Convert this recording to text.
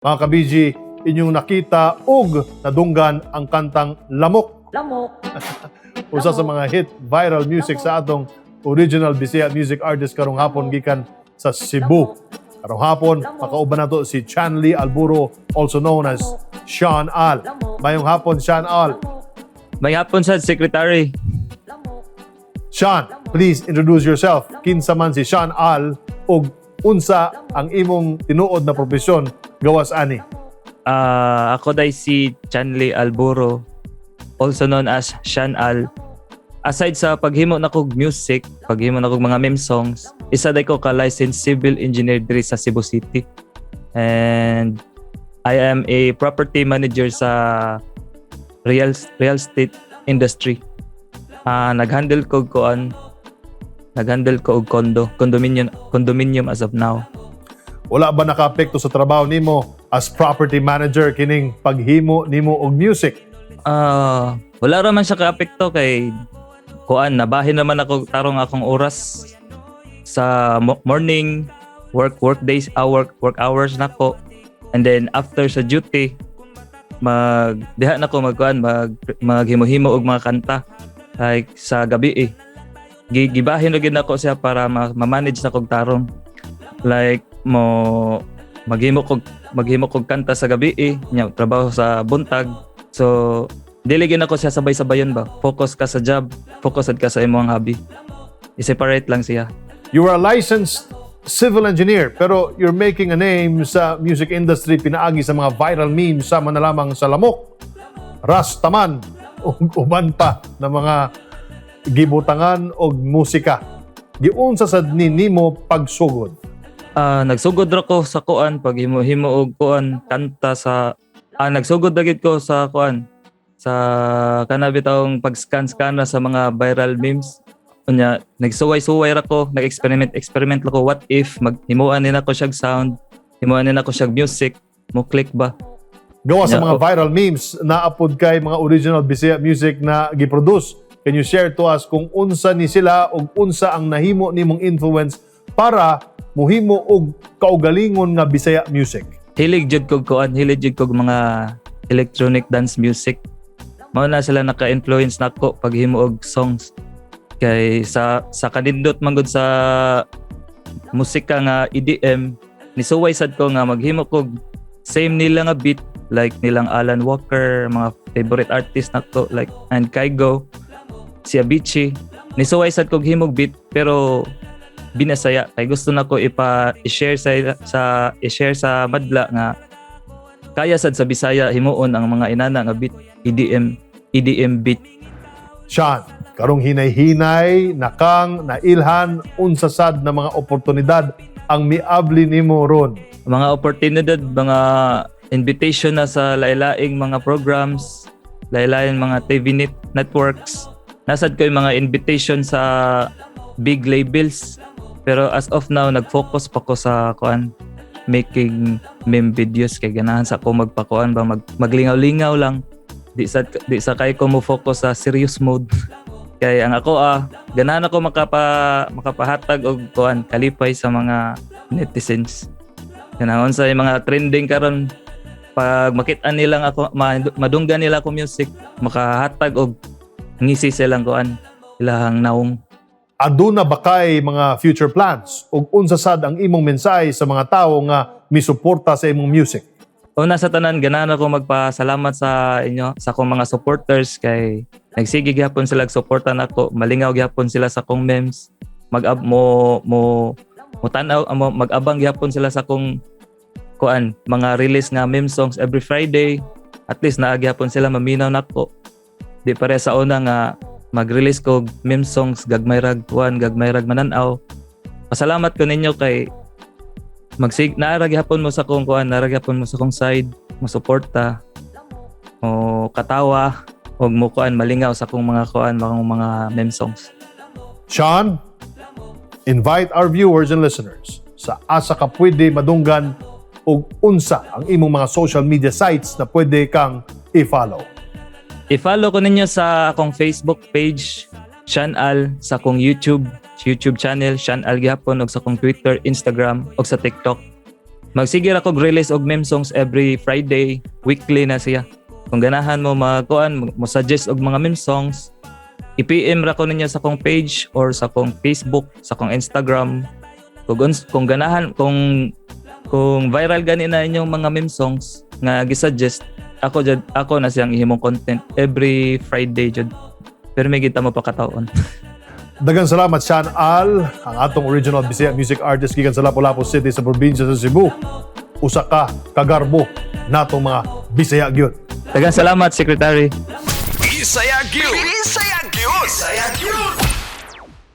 Mga ka-BG, inyong nakita ug nadunggan ang kantang "Lamok." Lamok. Usa sa mga hit viral music sa atong original Bisaya music artist karong hapon gikan sa Cebu. Karong hapon, makauban nato si Chanley Alburo, also known as Sean Al. Maayong hapon, Sean Al. Maayong hapon sad, Secretary. Sean, please introduce yourself. Kinsa man si Sean Al ug unsa ang imong tinuod na propesyon gawas ani? Ah, ako diay si Chanley Alburo, also known as Sean Al. Aside sa paghimo na kog music, paghimo na kog mga meme songs, isa diay ko ka licensed civil engineer diri sa Cebu City. And I am a property manager sa real estate industry. Ah, nag-handle ko kuan, nag-handle ko og condominium as of now. Wala ba nakaapekto sa trabaho nimo as property manager kining paghimo nimo og music? Ah, wala ra man siya kaapekto kay kuan, nabahin naman ako tarong akong oras sa morning work work days, work work hours nako, and then after sa duty, mag diha na ko magkuan, maghimo-himo og mga kanta like sa gabi eh. Gibahin ra gyud nako siya para ma-manage na kog tarong, like mo maghimo kog kanta sa gabi eh, nya trabaho sa buntag. So dili gyud nako siya sabay-sabayon ba. Focus ka sa job, focus sad ka sa imong hobby. I-separate lang siya. You are a licensed civil engineer, pero you're making a name sa music industry pinaagi sa mga viral memes sama na lamang sa "Lamok", "Rastaman", ug uban pa na mga gibutangan og musika. Giunsa sad ni nimo pagsugod? Ah, nagsugod ra ko sa kuan, paghimo-himo og kuan, kanta sa nagsugod ra gid ko sa kuan, sa kana bitawng pag-scan-scan na sa mga viral memes. Unya nagsuway-suway ra ko, nag-experiment experiment ra ko, what if maghimuan ni nako siyag sound, himuan ni nako siyag music, mo click ba? Gawa sa mga Yeah, oh. viral memes, naa pod kay mga original Bisaya music na giproduce. Can you share to us kung unsa ni sila ug unsa ang nahimo nimong influence para muhimo og kaugalingon nga Bisaya music? Hilig jud kog kuan, hilig jud kog mga electronic dance music. Mao na sila naka-influence nako paghimo og songs. Kay sa kanindot man gud sa musika nga EDM, nisuway sad ko nga maghimo kog same nila nga beat, like nilang Alan Walker, mga favorite artist nako like and Kygo, si Avicii. Nisuway sad kog himog beat pero binasaya kay gusto nako ipa i-share sa i-share sa madla nga kaya sad sa Bisaya himuon ang mga inana nga beat, EDM EDM beat. Sean, karong hinay-hinay, nakang, nailhan, unsa sad na mga oportunidad ang miabli nimo ron? Mga oportunidad, mga invitation na sa lailaing mga programs, lailaing mga TV networks. Nasad ko yung mga invitation sa big labels, pero as of now nag-focus pa ko sa kuan, making meme videos, kay ganahan sa ako magpakuan ba, maglingaw-lingaw lang. Di sa kay ko mo focus sa serious mode kay ang ako ganahan ako makapahatag og kuan, kalipay sa mga netizens. Kanang sa mga trending karon, pag makita nilang ako, madunggan nila ako music, makahatag og ngisi silang kuan, ilahang naong. Aduna ba kay mga future plans ug unsa sad ang imong mensahe sa mga tawo nga misuporta sa imong music? Una sa tanan, ganahan ako magpasalamat sa inyo, sa akong mga supporters, kay nagsige gyapon sila suporta nako, malingaw gyapon sila sa akong memes. Mag mo mo mo tan-aw mo, mag-abang gyapon sila sa akong kuan, mga release nga meme songs every Friday. At least naa gyapon sila maminaw nako. Di pare sa una nga mag-release ko meme songs, gagmay rag kuan, gagmay rag manan-aw. Pasalamat ko ninyo kay magsig naa ra gyapon mo sa akong kuan, naa ra gyapon mo sa akong side, mo suporta, mo katawa ug mo kuan, malingaw sa akong mga kuan, mga meme songs. Sean, invite our viewers and listeners sa asa ka pwede madunggan ug unsa ang imong mga social media sites na pwede kang i-follow. I-follow ko ninyo sa akong Facebook page, Sean Al, sa akong YouTube channel, Sean Al gyapon, ug sa akong Twitter, Instagram ug sa TikTok. Magsige ra kog release og meme songs every Friday, weekly na siya. Kung ganahan mo magkuan, mo suggest og mga meme songs, i-PM ra ko ninyo sa akong page or sa akong Facebook, sa akong Instagram. Kung ganahan, kung viral gani na inyong mga meme songs nga gisuggest, ako jud, ako na siyang ihimong content every Friday jud. Pero may kita mo pa kataon. Daghang salamat, Sean Al, ang atong original Bisaya music artist gikan sa Lapu-Lapu City sa probinsya sa Cebu. Usa ka kagarbo natong mga Bisaya gyud. Daghang salamat, Secretary. Bisaya gyud. Bisaya gyud. Bisaya gyud.